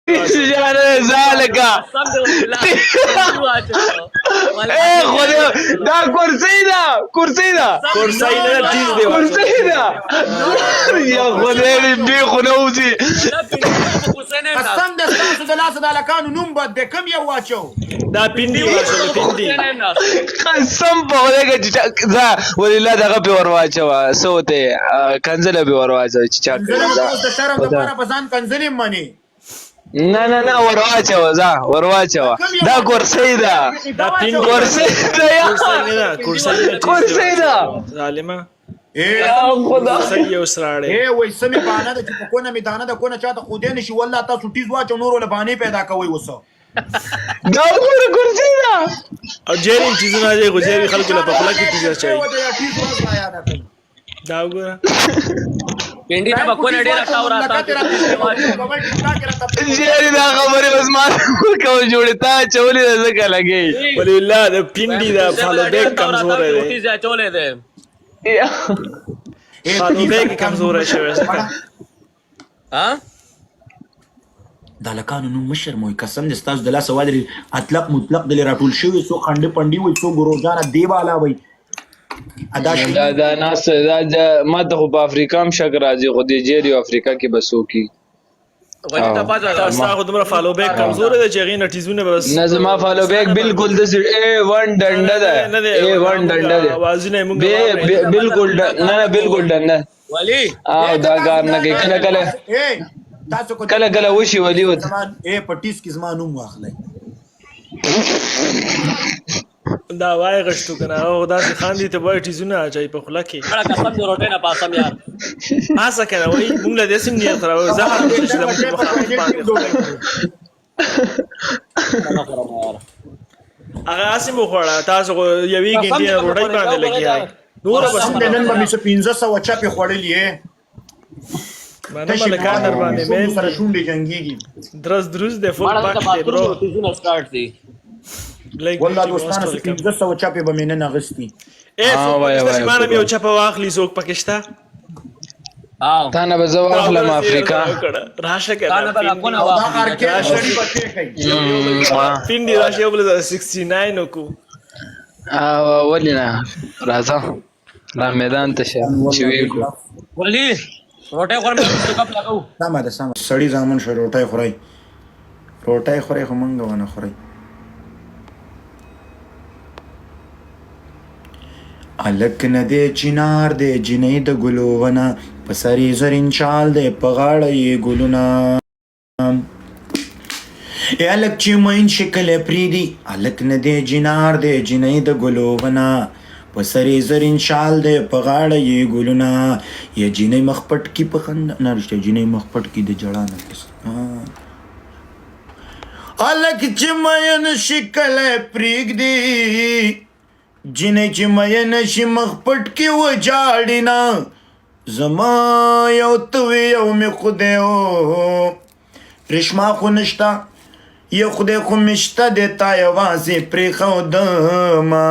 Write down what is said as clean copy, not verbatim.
جانه زالکا اے خدای دا کرسی دا کرسی دا کرسی نه ټیز دی کرسی دا یا خدای دې بی خو نه وځي. قسم د ستاسو د لاسه د هلکانو نوم بد دی، کوم یو واچو؟ دا پیندي واچو پیندي. قسم په خدای کې چې ځه ولله دغه په ور واچوه سوته کنزله به ور واچوه چې چا کنځلې به اوس د شرم لپاره په ځان کنځلې منې. نه نه نه، ور واچوه، ځه ور واچوه. دا کرسۍ ده، دا پیندي کرسۍ ده یا کرسی نه ده، کرسی نه، کرسی ده. ظالمه. اے یا خدا کرسی یو سراړی. اے وای سمې بانه ده چې په کونه مې دانه ده، کونه چاته خودې نشي. والله تاسو ټیز واچو، نور له بانې پیدا کوئ اوس. دا وګوره، کرسۍ ده. او جیری چیزونه دی، خو جیری خلکو له په خوله کې ټیز اچوي. دا وګوره. پینډي ته په ډیره تاو راته. جیری دا خبرې اوس ما کوم جوړې تا چولې ده ځکه لګي. ولی الله د پیندي دا فالو بیک کمزور دی. ټیز اچولې ده. فالو بیک کمزور شوی ځکه. ها د هلکانو نوم مشر مو، قسم دې ستاسو د لاسه والي اطلق مطلق دلې راټول شوي، څو خنډې پنډي وي، څو ګروجانه دی والا وي ادا شي. دا دا ناس دا ما ته خو په افریقا هم شک راځي، خو د جیری افریقا کې بسو کی. ولی ته پاتې ده. ستا خو دومره فالو بیک کمزور دی چې هغې نه ټیزونه بس. نه، زما فالو بیک بالکل د ای 1 ډنډه ده، ای 1 ډنډه ده. اوازونه یې مونږ بے بالکل نه نه، بالکل ډنډه. ولی او دا کار نه کوي کله کله. تاسو کو کله کله وشي ولی وت. اے په ټیس کې زما نوم واخلئ. دا وای غشتو کنه، هغه داسې خاندي ته وای ټیزونه اچوي په خوله کې. اړه قسم دې روټۍ نه پاسم یار. پاسه کنه، وای مونږ له دې سم نیت راو زهر چې د مونږ مخامخ باندې هغه هسې مو خوړه. تاسو خو یوې ګنټې روټۍ باندې لګیا نور بس. قسم دې نن به مې څه 1500 چپې خوړلې. منه ملکان در باندې مین سره شونډې جنګیږي. درز دروز دی فول ماړه پاک ته دی باتروم برو. ټیزونه سٹارټ دي. بلیک والله دوستانو 1500 چپې به مې نن اخیستي. اے ها، څوک وایه، پکې شته چې وایه، ما نه وایه. یو چپه واخلي؟ څوک پکې شته؟ او تا نه به زه واخلم افریقا. راشه تا نه به کنه. لا کونه او دا واخلي. ارکې سړي بچې کوي. پیندي راشه، یو بل 69 وکړو. ولې نه، راځه را میدان ته شه چې وی کو. ولی روټۍ خورم، کپ لګاو. سمه ده، سمه. سړي زامن شو، روټۍ خورئ، روټۍ خورئ، خو مونږ ونه خورئ. الک نه دی چنار دی، جنۍ د ګلو ونه، په سر یې زرین شال دی، په غاړه یې ګلونه. ای الک چې مین شکل پریدي، الک نه دی جنار دی، جنۍ د ګلو ونه، په سر یې زرین شال دی، په غاړه یې ګلونه. یا جنۍ مخ پټ کی په خندا نه رښتیا، جنۍ مخ پټ کی د جړا نه پس. الک چې مین شکل پریږدي، جنۍ چې مین شي مخ پټ کی وجاړي نه. زما یو ته وې یو مې خدای و، رشما خو نشته، یو خدای خو مشته دی، تا یوازې پرېښودمه.